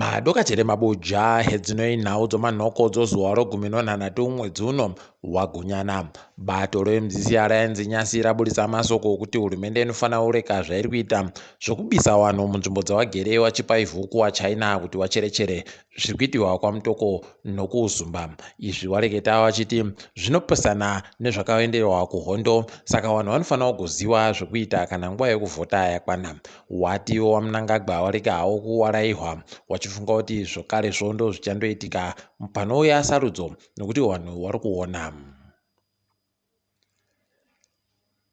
Madokachere mabuja hedzinoi nhau dzomanhoko dzozuva rogumi nonhanhatu mwedzi uno waGunyana. Bato reMDC Alliance nyasi raburitsa masoko okuti hurumende inofanira kureka zvairi kuita zvokubisa vanhu munzvimbo dzavagere vachipa ivhu kuvaChina kuti vacherechere zviri kuitiwa kwaMutoko nokuUzumba. Izvi wareketa vachiti zvinopesana nezvakaenderwa kuhondo saka vanhu vanofanira kuziva zvekuita kana nguva yekuvhota yakwana. Watiwo VaMnangagwa varege havo kuwaraihwa wachifunga kuti zvokare zvondo zvichandoitika panouya sarudzo nokuti vanhu vari kuona.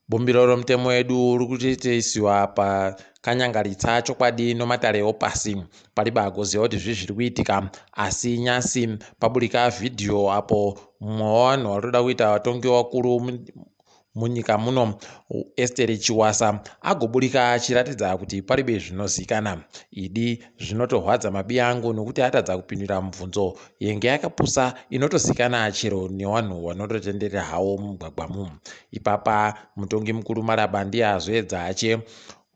Bumbiro romutemo wedu uri kutoisiwa pakanyangaritsa chokwadi nomatare opasi. Pariba agoziva kuti zvii zviri kuitika asi nyasi paburika vhidhiyo apo mumwe wevanhu vari kuda kuita vatongi vakuru munyika muno Esteri Chiwasa agoburika achiratidza kuti paribe zvinozikana. Idi zvinotorwadza mabiya angu nokuti atadza kupindura mubvunzo yenge yakapusa inotozikana chero newanhu wanototenderera hawo mumugwagwa mu. Ipapa mutongi mukuru Maraba ndiye azoedza ache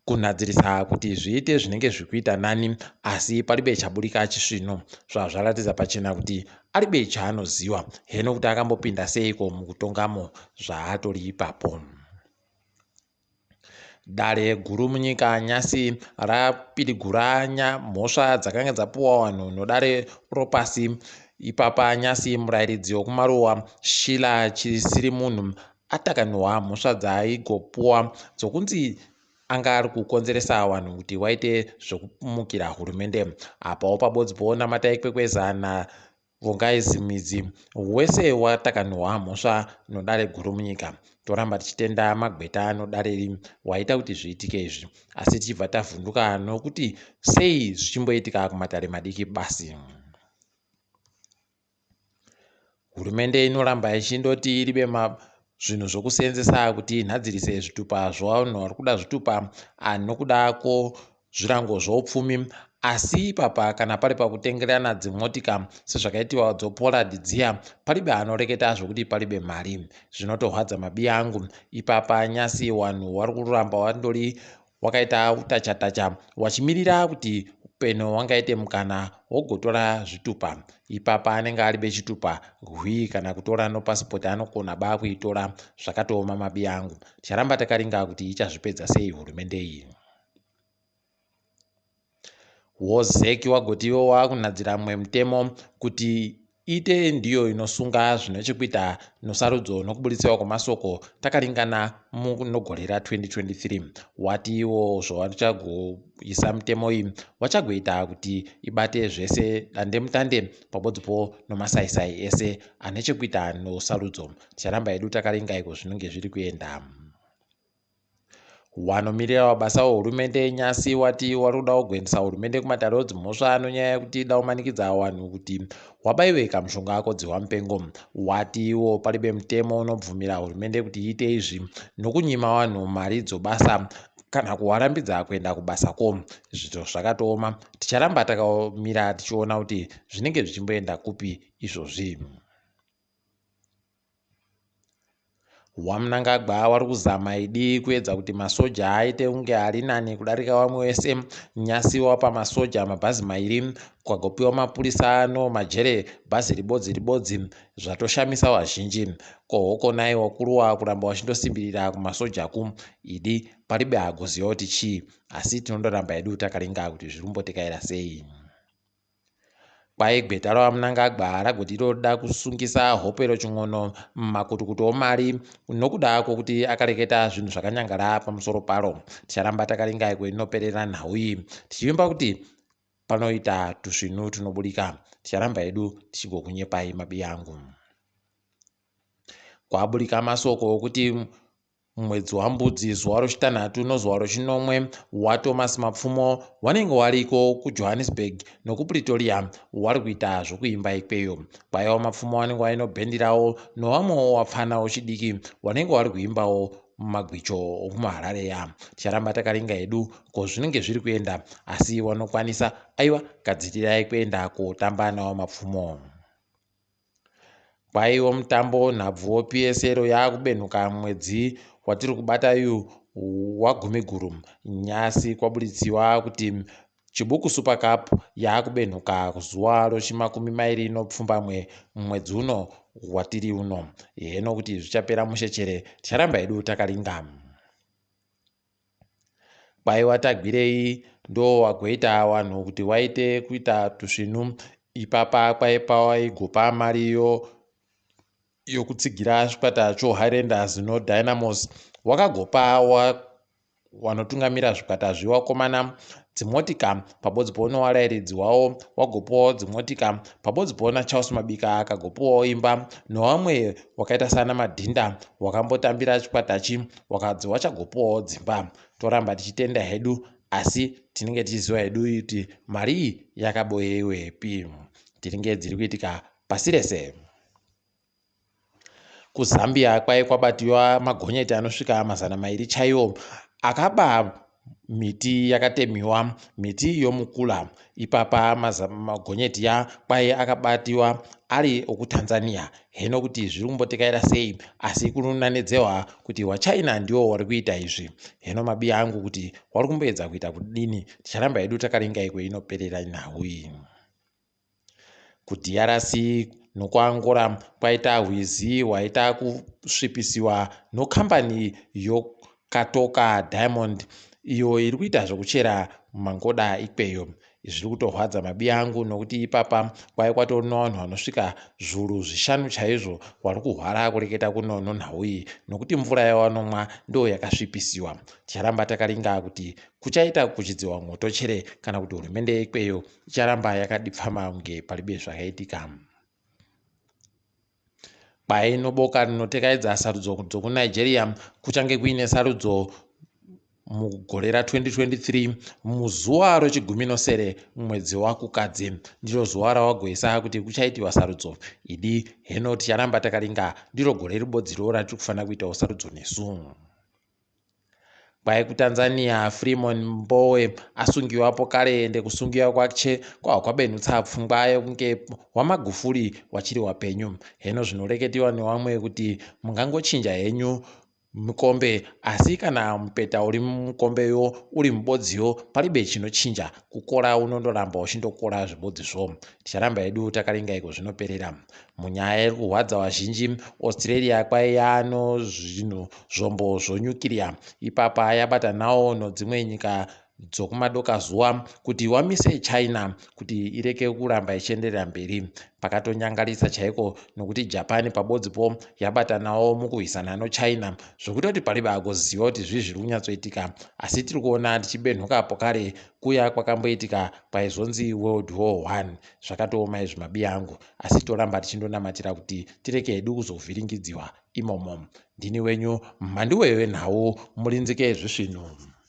kunhadzirisa kuti zviite zvinenge zvikuita nani asi paribe chaburika chisvinu zvazvaratidza pachena kuti aribe chaanoziwa heno kuti akambopinda seiko mukutongamo zvaatori ipapo. Dare guru munyika nyasi rapidigura mhosva dzakanga dzapuwa vanhu nodare ropasi. Ipapa nyasi murairidzi wekumaruwa Sheila Chisirimunhu atakanhuwa mhosva dzaaigopuwa dzokunzi anga ari kukonzeresa vanhu kuti waite zvekumukira hurumende. Apawo pabodzipo Namatai Kwekweza naVongai Zimidzi wese watakanhuwa mhosva nodare guru munyika. Toramba tichitenda magweta anodare iri waita kuti zviitike izvi asi tichibva tavhunduka nokuti sei zvichimboitika kumatare madiki basi. Hurumende inoramba ichindoti iribe zvinhu zvokuseenzesa kuti inhadzirise zvitupa zvevanhu vari kuda zvitupa nokuda kwozvirango zvoupfumi asi ipapa kana pari pakutengerana dzimotika sezvakaitiwa dzoPolad dziya paribe anoreketa zvokuti paribe mari. Zvinotorwadza mabiya angu ipapa nyasi wanhu wari kuramba wandori wakaita utacha-tacha wachimirira kuti peno wangaite mukana wogotora zvitupa. Ipapa anenge aribe chitupa hwii kana kutora nopasipoti anokona ba kuitora zvakatooma mabiya angu. Ticharamba takaringa kuti ichazvipedza sei hurumende iyi. WoZEC wagoti iwo wakunhadzira mumwe mutemo kuti ite ndiyo inosunga zvine chekuita nosarudzo nokuburitsewa kwemasoko takaringana munogore ra 2023. Wati iwo zvawachagoisa mitemo iyi wachagoita kuti ibate zvese dandemutande pabodzipo nomasaisai ese ane chekuita nosarudzo. Ticharamba hedu takaringa iko zvinenge zviri kuenda. Wanomirira mabasa ehurumende Nyasi wati wari kuda kugoendesa hurumende kumatare edzimhosva nonyaya yekuti ida kumanikidza wanhu kuti wabaiwe kamushonga kodzihwa mupengo. Wati iwo paribe mutemo unobvumira hurumende kuti iite izvi nokunyima wanhu mari dzobasa kana kuwarambidza kuenda kubasa ko. Zvinhu zvakatooma ticharamba takamira tichiona kuti zvinenge zvichimboenda kupi izvozvi. WaMnangagwa wari kuzama idi kuedza kuti masoja aite kunge ari nani kudarika vamwe vese. Nyasi wapa masoja mabhazi mairi kwagopiwa mapurisa no majere bhazi ribodzi ribodzi zvatoshamisa vazhinji. Ko hokonai wakuru wakuramba wachindosimbirira kumasoja ku idi paribe agoziva kuti chii asi tinondoramba hedu takaringa kuti zviri kumbotekaira sei. Kwai gweta raVaMnangagwa ragoti roda kusungisa Hopewell Chin'ono makutukutu omari nokuda kwokuti akareketa zvinhu zvakanyangara pamusoro paro. Ticharamba takaringa iko inoperera nhau iyi tichivimba kuti panoita tusvinu tunoburika. Ticharamba hedu tichigokunyepai mabiyangu. Kwaburika masoko okuti Mwedzi waMbudzi zuva rochitanhatu nozuva rochinomwe waThomas Mapfumo wanenge wariko kuJohannesburg nokuPretoria wari kuita zvokuimba ikweyo. Kwaiva Mapfumo wanenge waino bhendi rawo nowamwewo wapfana wechidiki wanenge wari kuimbawo mumagwicho okumuHarare ya. Ticharamba takaringa hedu ko zvinenge zviri kuenda asi wanokwanisa aiwa gadzirirai kuenda kotamba nawo Mapfumo. Kwaiwo mutambo nhabvu wePSL yakubenhuka mwedzi watiri kubata uyu waGumiguru. Nyasi kwabuditsiwa kuti Chibuku Super Cup yaakubenhuka zuva rochimakumi mairi nopfumbamwe mumwedzi uno watiri uno. Heno kuti zvichapera mushe chere, ticharamba hedu takaringa. Kwaiwa Tagwirei ndowagoita wanhu kuti waite kuita tusvinu ipapa kwaipa waigopa mariyo yokutsigira chikwata choHighlanders noDynamos wakagopa wanotungamira zvikwata zviwakomana dzimotika pabodzi pono warairidzi wawo wagopuwawo dzimotika pabodzi pona Charles Mabika akagopuwawo imba nowamwe wakaita sana Madhinda wakambotambira chikwata chi wakadzi wachagopuwawo dzimba. Toramba tichitenda hedu asi tinenge tichiziva hedu kuti mari iyi yakaboyewepi. Tiringe dziri kuitika pasi rese. KuZambia kwai kwabatiwa magonyeti anosvika 200 chaiwo akaba miti yakatemiwa miti yomukula. Ipapa magonyeti ya kwai akabatiwa ari okuTanzania. Heno kuti zviri kumbotekaira sei asi kunonanedzewa kuti waChina ndiwo wari kuita izvi. Heno mabiya angu kuti wari kumboedza kuita kudini. Ticharamba hedu takaringa iko inoperera nhau iyi. KuDRC nokuAngola kwaita hwizi hwaita kusvipisiwa nokambani yoKatoka Diamond iyo iri kuita zvekuchera mangoda ikweyo. Zviri kutorwadza mabiya angu nokuti ipapa kwaive kwatori nevanhu vanosvika zvuru zvishanu chaizvo vari kuhwara kureketa kuno nonhau iyi nokuti mvura yavanomwa ndo yakasvipisiwa. Ticharamba takaringa kuti kuchaita kuchidziwa mwoto chere kana kuti hurumende yeikweyo icharamba yakadipfama kunge palibe zvakaitika. Kwai noboka rinotekaidza sarudzo dzokuNigeria kuchange kuine sarudzo mugore ra2023 muzuva rochigumi nosere mumwedzi waKukadzi ndiro zuva rawagoisa kuti kuchaitiwa sarudzo idi. Heno ticharamba takaringa ndiro gore ribodziro ratiri kufanira kuitawo sarudzo nesu. Kwai kuTanzania Freeman Mbowe asungiwapo kare ende kusungiwa kwache kwahwa kwabenutsa pfungwa yekunge waMagufuli wachiri wapenyu. Heno zvinoreketiwa newamwe kuti mungangochinja henyu mukombe asi kana mupeta uri mumukombeyo uri mubodziyo palibe chinochinja kukora unondoramba uchindokora zvibodzizvo. Ticharamba hedu takaringa iko zvinoperera. Munyaya iri kurwadza vazhinji, Australia kwaiya nozvinhu zvombo zvonyukiriya ipapa yabatanawo nodzimwe nyika dzokumadokazuva kuti wamise China kuti ireke kuramba ichienderera mberi. Pakatonyangarisa chaiko nokuti Japan pabodzipo yabatanawo mukurwisana noChina zvokutoti paribe agoziva kuti zvii zviri kunyatsoitika asi tiri kuona tichibenhuka pokare kuya kwakamboitika kwaizonzi World War One. Zvakatooma izvi mabiya angu asi toramba tichindonamatira kuti tireke hedu kuzovhiringidziwa imomo. Ndini wenyu Mhanduwe wenhau Murinzike Zvisvinu.